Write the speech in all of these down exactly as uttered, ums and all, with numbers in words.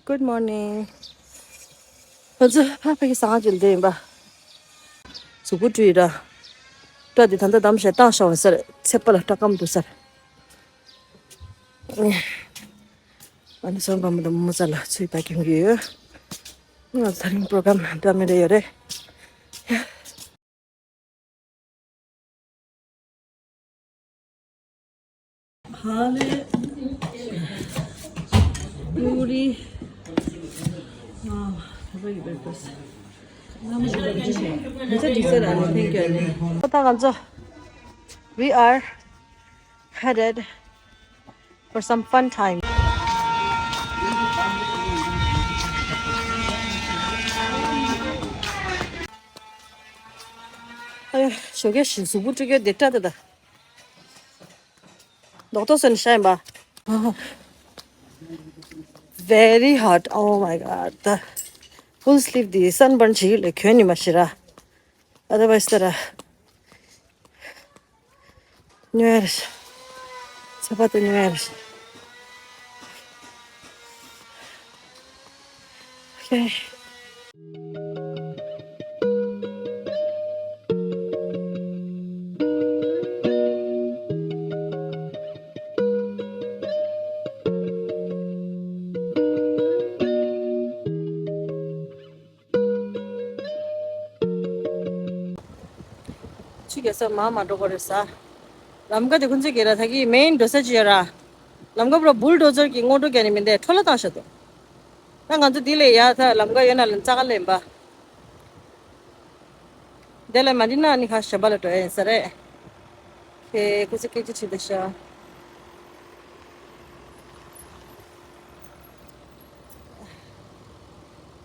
Good morning. ང་ཚོ་ཕ་ཕ་གི་སང་ཅིལ་དེ་ཡིན་པ། གཟུགས་པོ་བཀྲུས་ར། སྐྲ་དེ་ད་ལྟ་བསྡམས་བྱས་བཏང་ཤོག་ཟེར། ཚད་པ་ལ་སྐྲ་སྐམ་འདུག་ཟེར། ཨ་ནི་སོང་པ་མོ་དང་མོ་ཚ་ལ་ཚུར་ཕེབས་ཀྱི་ཡོད། ང་ཚོ་དེ་རིང་པོ་རོ་གྷ་རམ་འདྲ་མི་འདྲ་ཡོད་རེད། ཧ་ལེ། ཀུ་རི། ཨ། ད་ང་ཚོ། We are headed for some fun time. ཨ་ཡ། ཞོགས་ཀས་ཞིག་གཟུགས་པོ་བཀྲུས་ཀྱི་དེ་སྐྲ་དེ་ད། རྡོག་རྡོག་བཟོས་ནས་བཞག་ཡིན་པ། Very hot. Oh my god. The full sleeve དེ་sunburn བྱེད་ཀྱི་ལས་གྱོན་ནི་མ་ཤི་ར། Otherwise ད་ར། ཉོས་རེད། ཚད་པ་དེ་ཉོས་རེད། Okay. ཆུ་རྒྱག་ས་མར་མ་འགྲོ་དགོས་རེད་ཟེར། ལམ་ཀ་དེ་ཁོ་ཚོས་ག་རེ་ད་གི་མེན་འགྲོ་ས་ཅིག་ཡོད་ར། ལམ་ཀ་པུ་ར་བུལ་ཌོ་ཛར་གྱིས་སྔོག་འགྲོ་རྒྱག་ནི་མིན་ཏེ་འཕྲོ་བརླག་བཏང་བཞག་འདུག་ད་ང་ཚོ་འདི་ལས་ཡར་ད་ལམ་ཀ་ཡོད་ན་ལ་རྩ་ག་ལེན་པ། དེ་ལས་མ་འགྲིག་ན་ནི་ཁ་ཞབས་པ་ལ་འགྲོ་ཡ་ཡིན་ས་རེད། ཁྱེད་སྐུ་ཚེ་སྐད་ཆ་དྲིས་བསྡད་ཤག་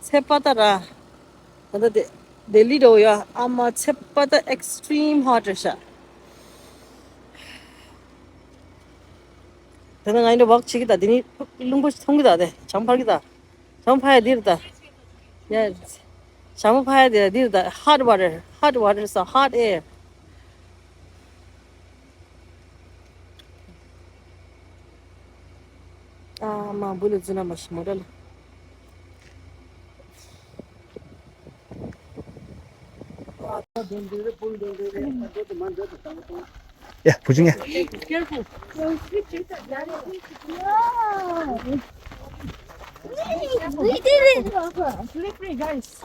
ཚད་པ་ད་ར། ད་ལྟ་དེ་ལྡི་ལི་འགྲོ་ཡ་ཨ་མ་ཚད་པ་ད་extreme hot རེད་ཤག་ད་ལྟ་ང་ཡིན་འདྲ་ཝོག་བྱེད་ཀྱི་ད་དེ་ནི་རླུང་པོ་ཞིག་མཐོང་གི་ད་དེ་ཇམ་འཕར་གྱི་ད། ཇམ་འཕར་ཡ་འདིར་ད། ཡ། ཇམ་འཕར་ཡ་འདིར་འདིར་ད། Hot water, hot water, so hot air. ཨ་མ་འབུ་ལ་རྫུན་ན་མ་ཤི་མོ་ར་ལ། Yeah, pushing it. Careful. We did it. Slippery, guys.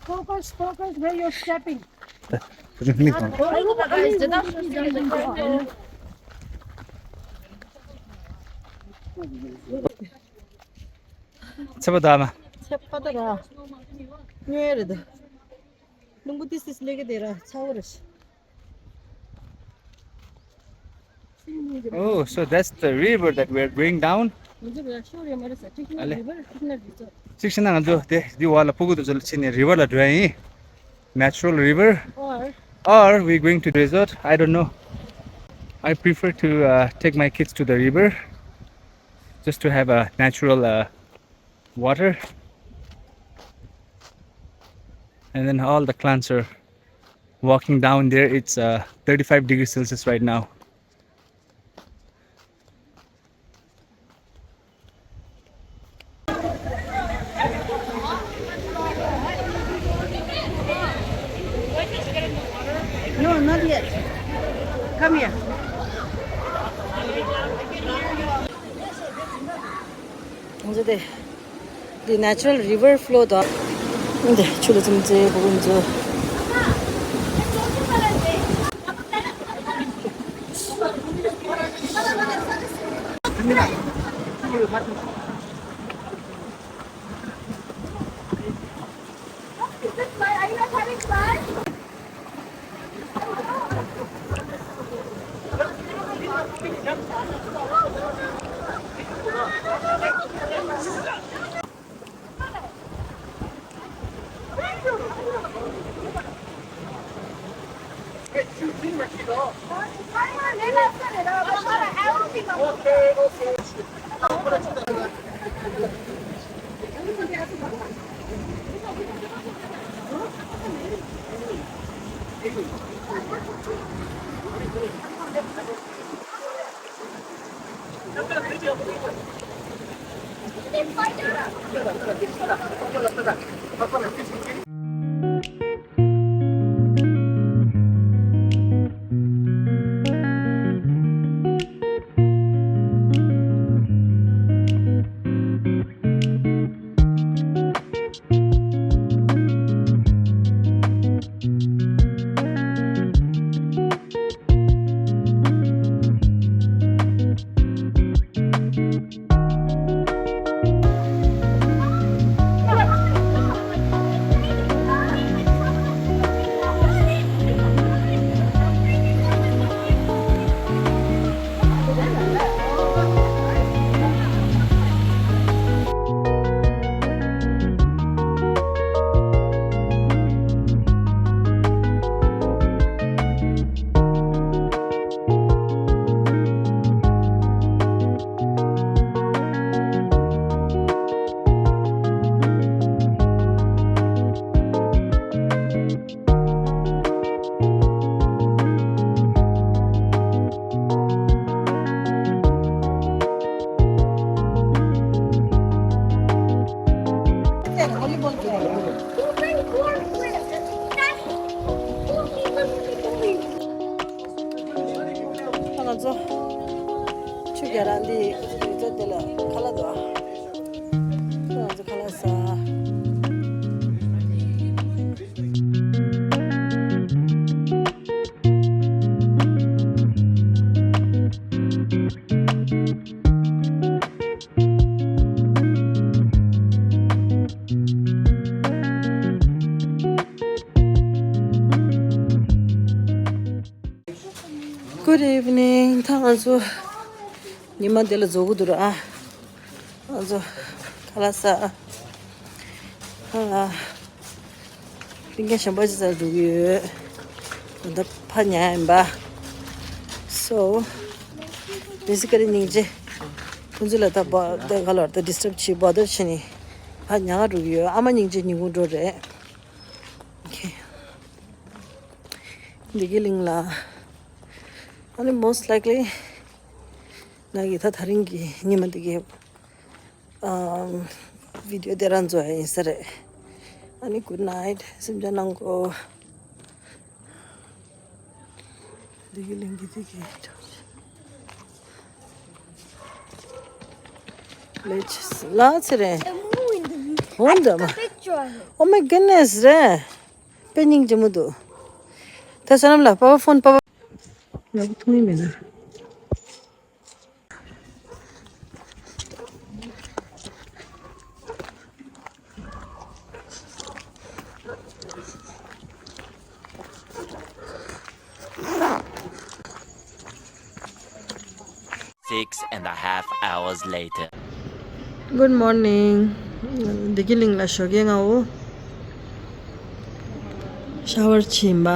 Focus, focus where you're stepping. Pushing it. ཚད་པ་ད་མ། ཚད་པ་ད་ར། ཉོས་རེད་ད། རླུང་བུ་ཏིས་ཏིས་སླེབས་ཀྱི་དེ་ར་ཚ་བོ་རེད། Oh, so that's the river that we're going down. Ale. ཅིག་ཤི་ན་ང་ཚོ་དེ་འདི་བར་ལ་ཕྲུ་གུ་དེ་ཚོ་ལ་ཕྱིན་ནས་རི་བར་ལ་འགྲོ་ཡ་ཡིན། Natural river. Or we're going to resort. I don't know. I prefer to uh, take my kids to the river just to have a natural uh, water. And then all the clans are walking down there. It's uh, thirty-five degrees Celsius right now. No, not yet. Come here. ང་ཚོ་དེ། འདི་natural river flow དང་། འདི་ཆུ་ལ་ཚིམ་ཚེ་བུ་གུ་ཚོ། ང་ཚོ་ཆུ་རྒྱ་ར་འདི་རི་རྩེ་དེ་ལ་ཁ་ལག་འདུག་ཨ། ང་ཚོ་ཁ་ལག་ཟ། Good evening. ད་ང་ཚོ་ཉི་མ་འདི་ལ་འཛོག་གི་འདུག་ར། ཨ། ང་ཚོ་ཁ་ལག་ཟ། ཨ། གླིང་ག་གཞན་པ་ཅིག་ཟ་འགྲོ་གི་ཡོད། ད་ལྟ་ཕར་ཉལ་ཡིན་པ། So basically སྙིང་རྗེ། ཁོང་ཚོ་ལ་ད་བ་ད་ག་ལ་ད་disturb བྱེད་bother བྱེད་ནི། ཕར་ཉལ་ག་འགྲོ་གི་ཡོད། ཨ་མ་སྙིང་རྗེ་ཉིན་གུང་འགྲོ་རེད། Okay. བདེ་སྐྱིད་གླིང་ལ། ཨ་ནི་most likely ང་གི་ད་དེ་རིང་གི་ཉི་མ་འདི་གའི་ཨམ། video འདི་རང་འཛོག་ཡ་ཡིན་ས་རེད། ཨ་ནི་good night. སེམས་ཅན་གནང་གོ། བདེ་སྐྱིད་གླིང་གི་བདེ་སྐྱིད། ལེ་ཆི་ལ་ཚེ་རེད། འོན་ཏེ་མ། Oh my goodness རེད། དཔེ་སྙིང་རྗེ་མོ་འདུག་ད་བསོད་ནམས་ལགས་པ་ཕ་ཕོན་པ་ཕ། ཡག་པོ་མཐོང་ཡི་མེད་ན། Six and a half hours later. Good morning. བདེ་སྐྱིད་གླིང་ལ་ཞོགས་ཀས་ང་འོ་ཤ་ཝར་ཕྱིན་པ།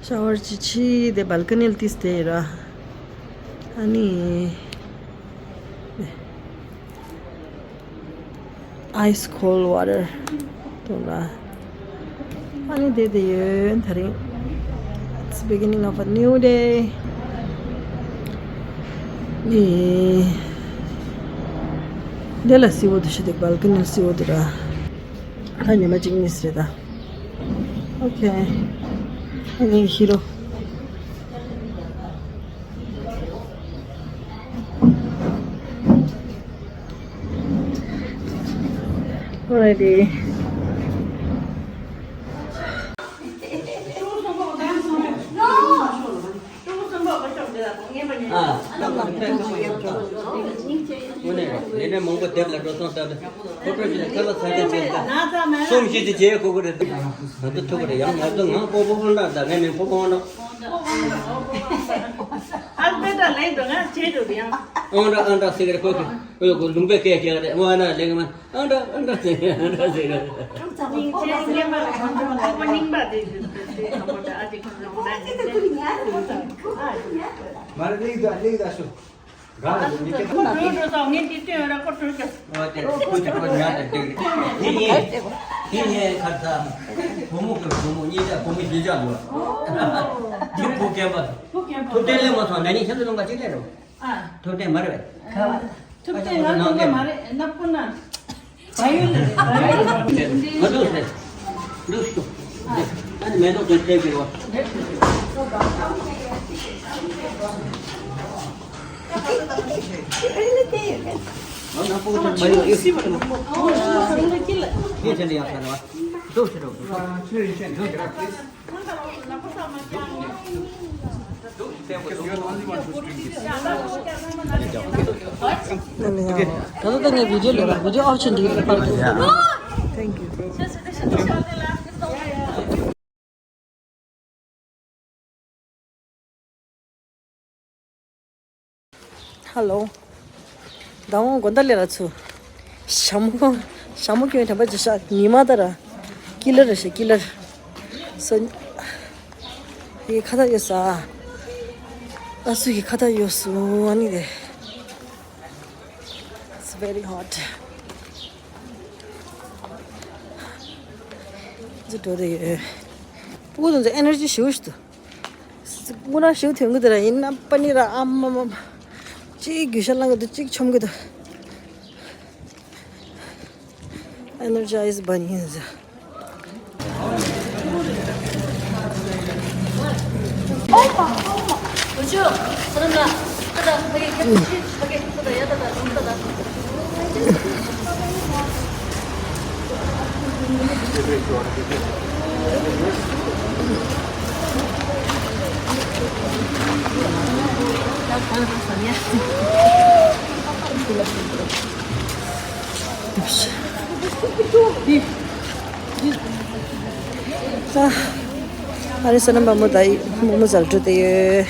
ཤ་ཝར་ཅིག་ཕྱིས་ཏེ་བལ་ཀ་ནི་ལ་ཏིས་ཏེ་ར། ཨ་ནི། Ice cold water འཐུང་ར། ཨ་ནི་དེ་དེ་ཡོད་དེ་རིང་། It's beginning of a new day. ནི། དེ་ལ་སི་བོ་དུ་ཤི་དེ་བལ་ཀ་ནི་སི་བོ་དུ་ར། ད་ཉི་མ་གཅིག་མིས་རེད་ད། Okay. ཨ་ནི་ཤི་རོ། Alrighty. ཨ། དངོས་གནས་ལས་གནས་མང་པོ་དེབ་ལ་འགྲོ་སོང་ལྟ་བུ། ཕོ་ཊོ་ཞིག་ལ་ཁ་ལག་ཟ་མཁན་ཅིག་ལ་གསུམ་བཞི་ཅིག་བྱེད་དགོས་ཀྱི་རེད་འདུག་ང་ཚོ་ཐུག་གི་རེད། ཡང་ང་ཚོ་ངའི་སྤོ་བོ་ཧོན་ཌ་དང་ངའི་མིང་སྤོ་བོ་ཧོན་ཌ། ཨ་ལ་པེ་ཏྲ་ལེགས་འགྲོ་ང་བྱེད་འགྲོ་གི་ཡང་། ཨོན་ཌ་ཨོན་ཌ་ཟེར་གི་རེད། ཁོ་གི་ཁོ་ཡོད་གོ་ལུང་པའི་སྐད་རྒྱག་གི་རེད། ཨོ་ན་ལེགས་མ། ཨོན་ཌ་ཨོན་ཌ་ཟེར་གི་ཨོན་ཌ་ཟེར་གི་རེད། སྙིང་རྗེ་སྙིང་པ་ཁོ་སྙིང་པ་དེ་དེ་དེ་ཁོ་ཨ་ཅེ་ཁོ་ལ་ང་མ་རེད། ལེགས་ད་ལེགས་ད་ཤོག་ཁོ་འགྲོ་འགྲོ་སོང་། ངས་དེ་སྟོན་ར་ཁོ་འགྲོ་ཀྱང་། ཨོ་དེ་ཁོ་དེ་ཁོ་ཉལ་དེ་འགྲིག་རེད། དེ་ངས་དེ་ངས་ཁ་ཚ་བུ་མོ་གི་བུ་མོ་གཉིས་ཀ་བུ་མོ་བཞི་ཆ་ལོ། དེ་བུ་སྐལ་པ། ཐུབ་བསྟན་ལས་མ་སོང་ན་ནི་ཁྱེད་ཚོ་ལུང་པ་གཅིག་ལས་རོ། ཐུབ་བསྟན་མ་རེད་པས། ཐུབ་བསྟན་ང་ལ་མ་རེད་ན་པོ་ན། བ་ཡོད་ལ་རེད། བ་ཡོད་ལ་རེད། ང་འདུག་ཟེར། འདུག་སོ། ཨ་ནི་མེ་ཏོག་དེ་སྤྲད་པའི་བ། ང་ན་པོ་དེ་མ་ཡོད་ཨེ། ངས་དེ་འདྲ་ཡང་ཟེར་བ། འདུག་ཟེར་རོ། ད་ལྟ་ངས་བི་ཌིའོ་ལས་ར་བི་ཌིའོ་ཨོཕ་ཆེན་འདི་པར་དུ། Thank you. Hello. ད་འོང་དགོན་བདག་ལས་ར་ཚུ། ཞྭ་མོ། ཞྭ་མོ་ཁྱོད་དྲན་པ་ཅི་ཤག་ཉི་མ་ད་ར། ཀི་ལར་ར་ཤ་ཀི་ལར། སོ། ཡི་ཁ་ད་ཡོད་ས། ཨ་སུ་ཡི་ཁ་ད་ཡོད་སུ་ཨ་ནི་རེད། It's very hot. ཇི་འགྲོ་དེ་ཡོད། ཕྲུ་གུ་དང་ཚོ་ཨེ་ནར་ཇི་ཞེ་པོ་ཞིག་འདུག་དངོས་གནས་ཞེ་པོ་ཐོན་གི་འདུག་ར། ཡིན་ན་པ་ནི་ར་ཨ་མ་མ་མ། གཅིག་རྒྱུ་ཤ་ལངས་གི་འདུག་གཅིག་ཆོམ་གི་འདུག Energized Bunnies. ཨ་རེ་ས་ན་བ་མོ་ད་ཡི་མོ་མོ་ཟལ་ཏྲུ་དེ་ཡོད།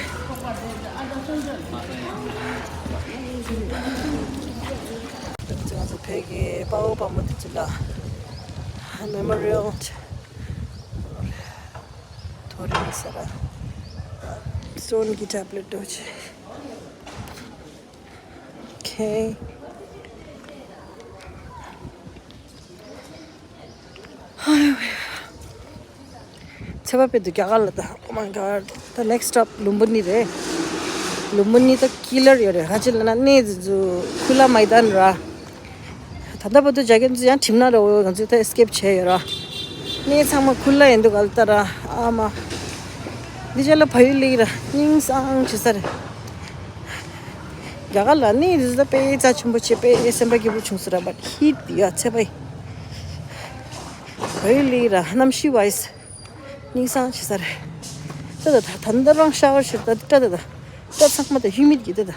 ང་ཚོ་བོད་ཀྱི་དཔའ་བོ་དཔའ་མོ་དེ་ཚོ་ལ་མེ་མོ་རི་ཡལ་མཐོ་རིམ་ས་ར་སོན་གྱི་ཊེབ་ལེཊ་འདྲ་བོ་ཅིག Okay. ཚེ་བ་དཔེ་འདུག་རྒྱ་གར་ལ་ད། Oh my god. ད་next stop ལུམ་བི་ནི་རེད། ལུམ་བི་ནི་ད་ཀི་ལར་ཡོད་རེད། ཧ་ཅི་ལ་ན་གནས་འདི་ཚོ་ཁུ་ལ་མེ་དཱན་ར། ད་ལྟ་བར་དུ་རྒྱ་སྐད་ཚོ་ཡང་ཁྲིམས་ན་ར་འོ་ང་ཚོས་ད་ཨེ་སི་ཀེབ་བྱས་ཡོད་ར། གནས་ཚང་མ་ཁུ་ལ་ཡིན་འདུག་ག་ལ་ད་ར། ཨ་མ། འདི་རྗེས་ལ་བལ་ཡུལ་སླེབས་ར་སྙིང་སང་བྱེད་ས་རེད། རྒྱ་གར་ལ་ནི་རི་ཟ་དཔེ་རྩ་ཆེན་པོ་བྱེད་དཔེ་སེམས་པ་སྐྱིད་པོ་བྱུང་སོང་ར། བ་ཧིད་ཡ་ཚེ་བའི་བལ་ཡུལ་ལི་ར་གནམ་གཤིས་བའི་སྙིང་སང་བྱེད་ས་རེད། ད་ད་ད་ད་རང་ཤ་བར་ཞིག་ད་ད་ད་ད་ད་ཚང་མ་ད་ཧིའུ་མིད་གི་ད་ད།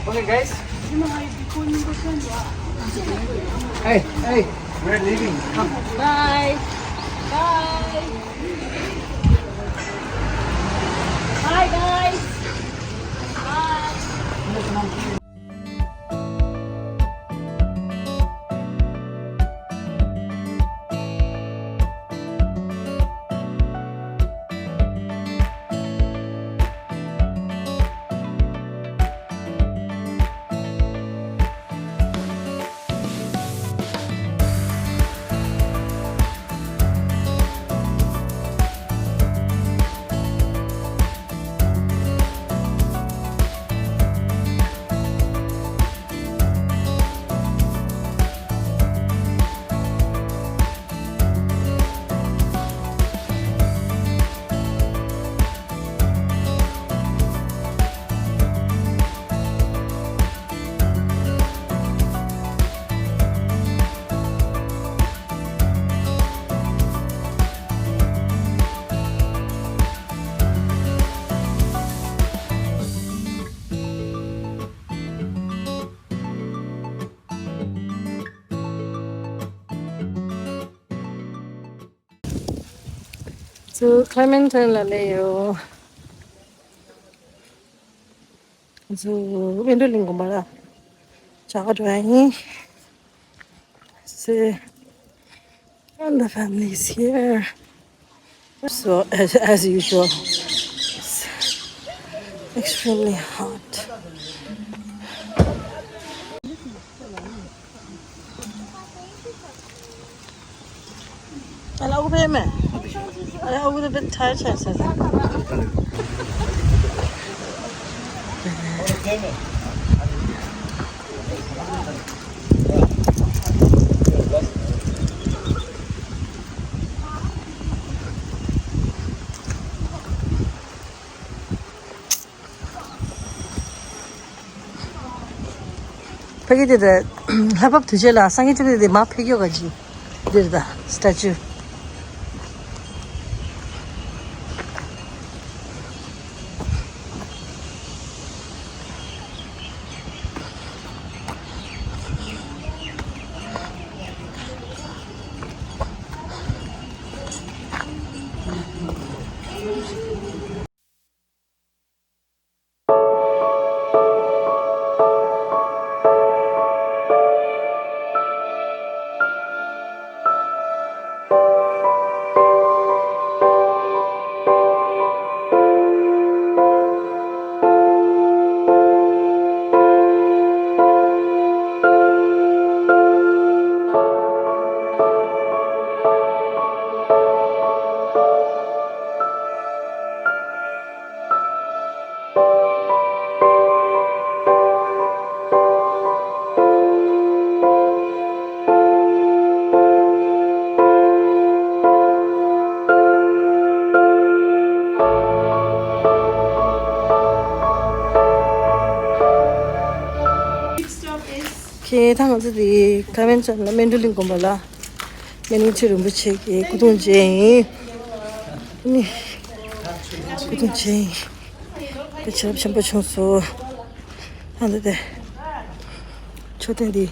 Okay, guys. Hey, hey, we're leaving. Come. Bye. Bye. Bye, guys. Bye. ཚུ་ཁ་མན་ཐོན་ལ་སླེབས་ཡོད། ཚུ་བཻ་ཌྲ་གླིང་དགོན་པ་ལ། ཇ་ག་འགྲོ་ཡ་ཡིན། སེ། And the family is here. So, as, as usual, it's extremely hot. Ala u be me. Ala u be thai cha sa. ཕ་གི་དེ་དང་ལྷ་བབས་དུས་ཆེན་ལ་སངས་རྒྱས་བཅོམ་ལྡན་འདས་མར་ཕེབས་ཡོད་ག་ཅི། འདིར་ད་སི་ཊེ་ཅུ། ཁྱེད་ད་ང་ཚོ་དེ་ཁ་མན་ཆ་ལ་སྨན་སྤྲུལ་གླིང་དགོན་པ་ལ། སྨན་རིན་ཆེན་རིན་པོ་ཆེ་གི་སྐུ་གདུང་མཇལ་ཡིན། ནི། སྐུ་གདུང་མཇལ་ཡིན། དེ་ཆེ་རབས་ཆེན་པོ་བྱུང་སོང་། ཨ་འདི་དེ། མཆོད་རྟེན་འདི།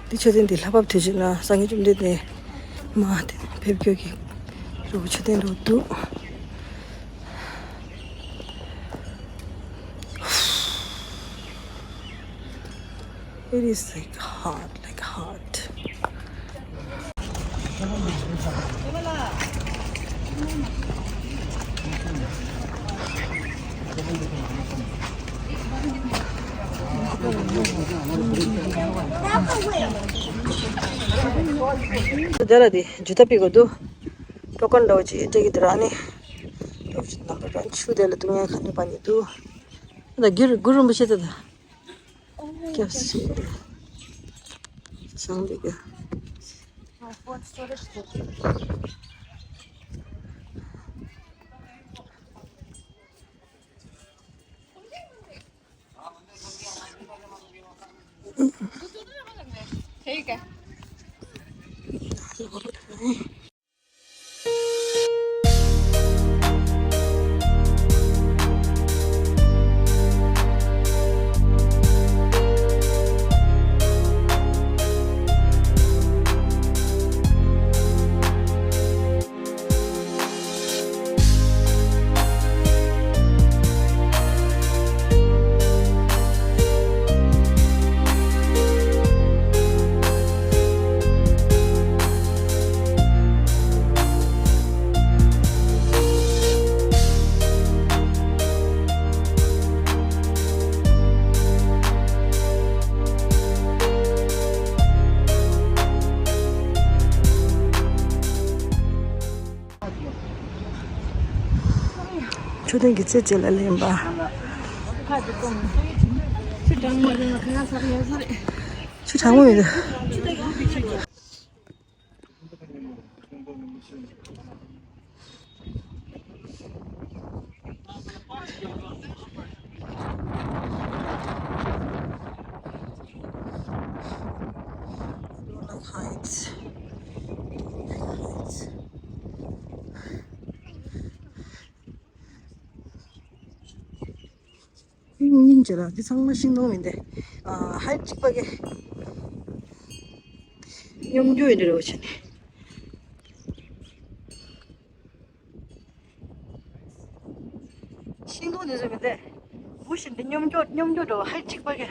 འདི་མཆོད་རྟེན་འདི་ལྷ་བབས་དུས་ཆེན་ལ་སངས་རྒྱས་བཅོམ་ལྡན་འདས་མར་དེ་ཕེབས་སྐྱོད་ཀྱི་རི་བོ་མཆོད་རྟེན་འདྲ་བོ་འདུག It is like hot, like hot. དེ་ལ་དེ་ཇུ་ཏ་པི་གོ་འདུག་ཀྲོ་ཀན་འདྲ་བོ་ཅིག་སྤྲད་ཀྱི་འདུག་ར་ནི། འདྲ་བོ་ཅིག་ནམ་ར་རང་ཆུ་དེ་ལ་བཏུང་ཡ་ཁ་ནི་པ་ནི་འདུག་ད་གུ་རུ་གུ་རུ་རིན་པོ་ཆེ་དེ་ད། སྐྱབས་སུ་མཆིའོ། བཟང་འདི་ག་མཆོད་རྟེན་གྱི་རྩེ་གཅིག་ལ་ལེན་པ། ཆུ་གྲང་མོ་ཡོད། སྙིང་རྗེ་ལ་འདི་ཚང་མ་ཤིང་སྡོང་མིན་ཏེ། ཨ། ཧའེཊ་གཅིག་པ་གི་སྙོམས་འཇུག་ཡིན་འདྲ་བོ་བྱས་ནས། ཤིང་སྡོང་འདི་ཚོ་མིན་ཏེ། བུ་ཤིང་འདི་སྙོམས་འཇུག་སྙོམས་འཇུག་འདྲ་བོ་ཧའེཊ་གཅིག་པ་གི།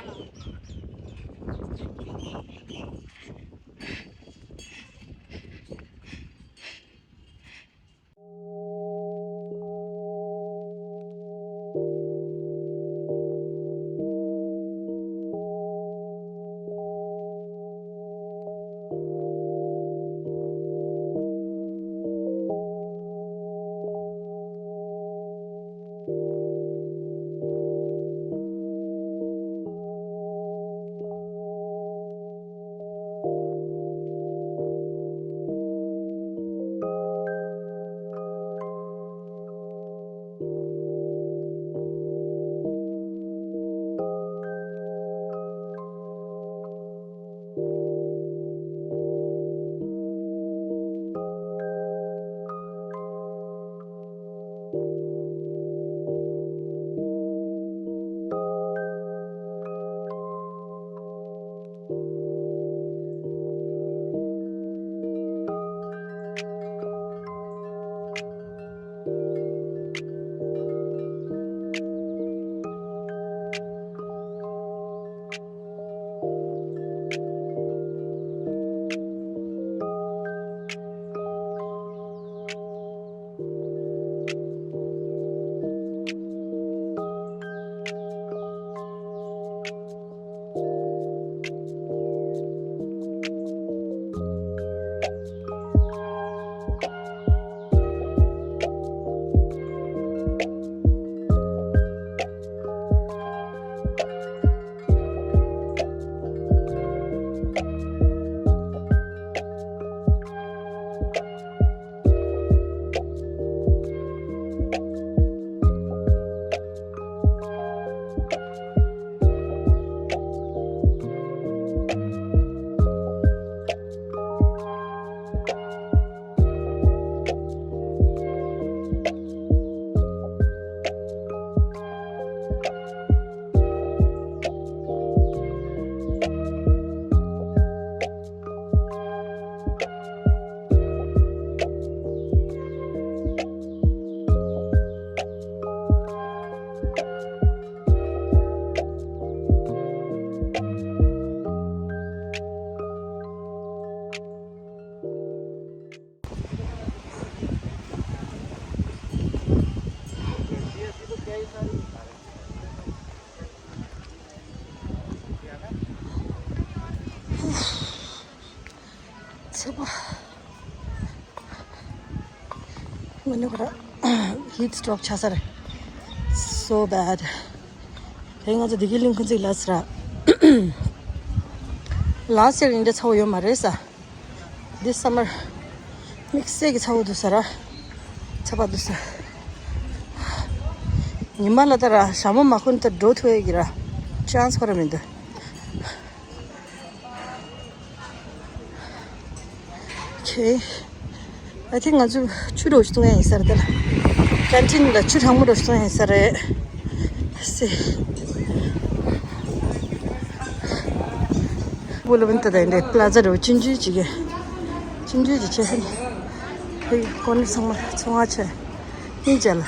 ཚེ་པ། ངོ་ནི་ཁོ་ར་heat stroke ཆགས་ས་རེད། So bad. དེ་ང་ཚོ་བདེ་སྐྱིད་གླིང་ཁུན་ཚིག་ལ་ཟེར། ལ་ཟེར་འདི་འདྲ་ཚ་བོ་ཡོད་མ་རེད་ས། This summer དམིགས་བསལ་གྱི་ཚ་བོ་འདུག་ས་ར། ཚ་བ་འདུག་ས། ཉི་མ་ལ་ད་ར་ཞྭ་མོ་མ་ཁུར་ནས་ད་འགྲོ་ཐུབ་ཡས་ཀྱི་ར་chance ཁོ་ར་མི་འདུག Okay. I think ང་ཚོ་ཆུ་འདྲ་བོ་ཞིག་འཐུང་ཡ་ཡིན་ས་རེད་དེ་ལ། canteen ལ་ཆུ་གྲང་མོ་འདྲ་བོ་ཞིག་འཐུང་ཡ་ཡིན་ས་རེད། སེ། བུ་ལ་བུན་ཏ་དང་འདྲ་plaza འདྲ་བོ་སྤྱི་འཇུས་ཅིག་གི། སྤྱི་འཇུས་ཀྱི་ཆེ་ཤོས་ནི། ཧེ་ཀོ་ནི་ཚང་མ་ཚོང་བ་ཆེ། ཡིན་ཅེ་ལ།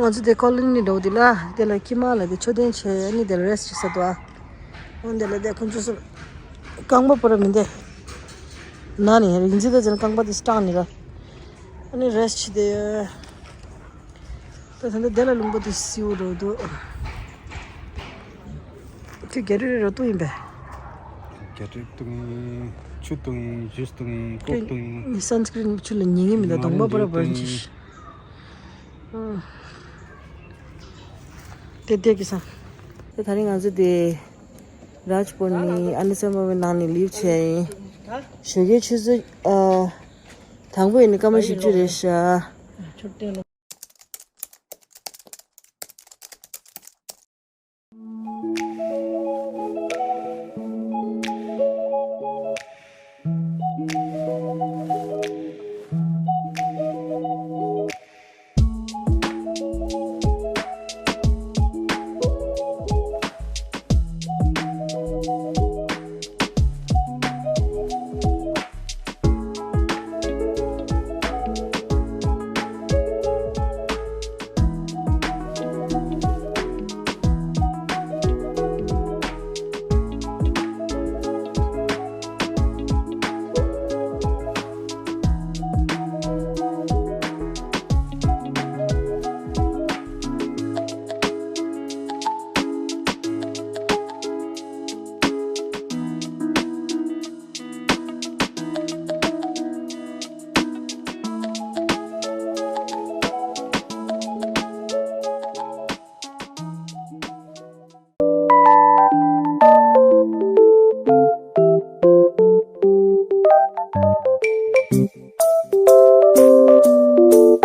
ད་ང་ཚོ་དེ་ཀོ་ལོ་ནི་འགྲོ་དེ་ལ་དེ་ལ་ཁྱི་མ་ལ་དེ་མཆོད་རྟེན་བྱས་ནི་དེ་ལ་རེ་སི་ཊི་བྱེད་ས་འདུག་ཨ། འོན་དེ་ལ་དེ་ཁོ་ཚོ་སུ་རྐང་པ་པོ་ར་མི་འདེ་ན་ནི་རིག་འཛིན་ད་ཅན་རྐང་པ་དེ་སྟངས་ནི་ར་ཨ་ནི་རེ་སི་ཊི་བྱེད་དེ། ད་ད་ལྟ་དེ་ལ་ལུང་པ་དེ་སིའུ་འགྲོ་འདུག་ཁྱོད་རྒྱ་རི་རེ་རོ་བཏུང་ཡིན་པས། རྒྱ་རི་བཏུང་ཡིན། ཆུ་བཏུང་ཡིན། ཇུས་བཏུང་ཡིན། ཀོག་བཏུང་ཡིན། ངས་སན་སི་ཀྲིན་ཆུ་ལ་ཉན་གི་མི་འདུག་གདོང་པ་པོ་ར་བར་གྱིས། དེ་དེ་གི་ས། དེ་ད་རིང་ང་ཚོ་དེ་རཱཇ་པོར་ནི་ཨ་ནི་སེམས་པ་བའི་ནང་ནས་ལིབ་བྱས་ཡིན། ཞོགས་ཀའི་ཆུ་ཚོད་ཨ། དང་པོ་ཡིན་ནི་སྐར་མ་བཞི་བཅུ་རེད་ཤག